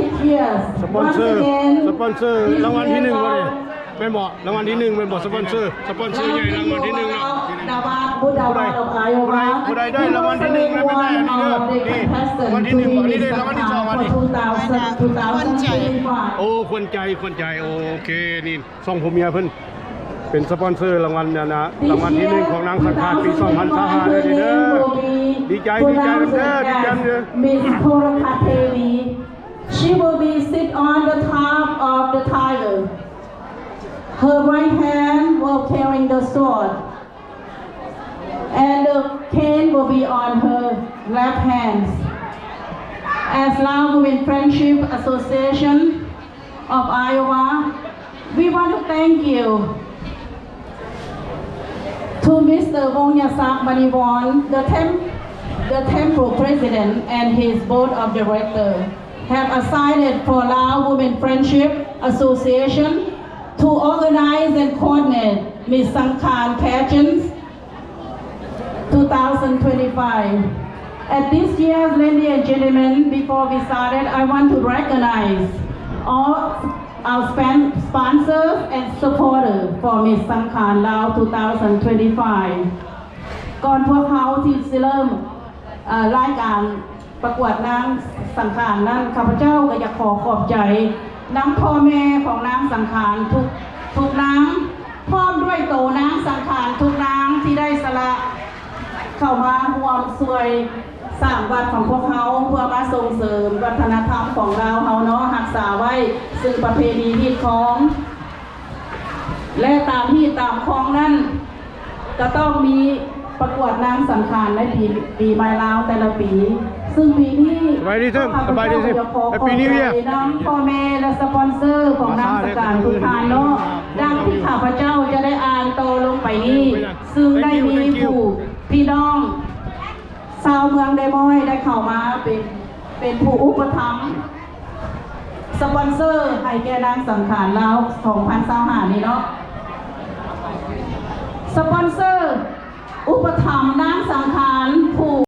Each year, ສະປອນເຊີ once again, ສະປອນເຊີ this ລາງວັນທີໜຶ່ງ year ບໍ່ນີ້ ແມ່ນບໍ່? ລາງວັນທີໜຶ່ງ ແມ່ນບໍ່? ສະປອນເຊີ ສະປອນເຊີໃຫຍ່ ລາງວັນທີໜຶ່ງເນາະ Davat Buddha ຜູ້ໃດ Award of Iowa. ຜູ້ໃດ ຜູ້ໃດໄດ້ລາງວັນທີໜຶ່ງ ແມ່ນໄດ້ອັນນີ້ເດີ ນີ້ລາງວັນທີໜຶ່ງ ອັນນີ້ເດີ ລາງວັນທີສອງ ອັນນີ້ ສອງພັນ ສອງພັນຊາວຫ້າ ໂອ້ ຂວັນໃຈ ຂວັນໃຈ ໂອເຄ ນີ້ ສອງຜົວເມຍເພິ່ນເປັນສະປອນເຊີລາງວັນນະ ລາງວັນທີໜຶ່ງຂອງນາງສັງຂານປີສອງພັນຊາວຫ້າເດີ ດີໃຈ ດີໃຈນຳເດີ ດີໃຈນຳເດີ Miss Porakha Devi. She will be sit on the top of the tiger. Her right hand will carrying the sword, and the cane will be on her left hand. As Lao Women Friendship Association of Iowa, we want to thank you to Mister Wongyasak Maniwon, the tem-, the temple president and his board of directors have assigned for Lao Women Friendship Association to organize and coordinate Miss Sangkhan Pageant two thousand twenty-five. At this year's, ladies and gentlemen, before we started, I want to recognize all our span-, sponsors and supporters for Miss Sangkhan Lao two thousand twenty-five. ກ່ອນພວກເຮົາທີ່ຊິເລີ່ມ ເອີ ລາຍການ ປະກວດນາງສັງຂານນັ້ນ ຂ້າພະເຈົ້າກໍຢາກຂໍຂອບໃຈນຳພໍ່ແມ່ຂອງນາງສັງຂານທຸກ ທຸກນາງ ພ້ອມດ້ວຍໂຕນາງສັງຂານທຸກນາງທີ່ໄດ້ສະຫຼະເຂົ້າມາຮ່ວມຊ່ວຍສ້າງວັດຂອງພວກເຮົາ ເພື່ອມາສົ່ງເສີມວັດທະນະທຳຂອງລາວເຮົາເນາະ ຮັກສາໄວ້ເຊິ່ງປະເພນີຮີດຄອງ. ແລະ ຕາມຮີດຕາມຄອງນັ້ນ ກະຕ້ອງມີປະກວດນາງສັງຂານໃນປີ ປີໃໝ່ລາວແຕ່ລະປີ ຊຶ່ງປີນີ້ ສະບາຍດີເທີ້ງ ສະບາຍດີເທີ້ງ Happy New Year ນຳພໍ່ແມ່ ແລະ ສະປອນເຊີຂອງນາງສັງຂານທຸກທ່ານເນາະ ດັ່ງທີ່ຂ້າພະເຈົ້າຈະໄດ້ອ່ານຕໍ່ລົງໄປນີ້ ຊຶ່ງໄດ້ມີຜູ້ ພີ່ນ້ອງ ຊາວເມືອງໄດມ້ອຍໄດ້ເຂົ້າມາເປັນ ເປັນຜູ້ອຸປະຖຳ ສະປອນເຊີໃຫ້ແກ່ນາງສັງຂານລາວສອງພັນຊາວຫ້ານີ້ເນາະ ສະປອນເຊີອຸປະຖຳນາງສັງຂານຜູ້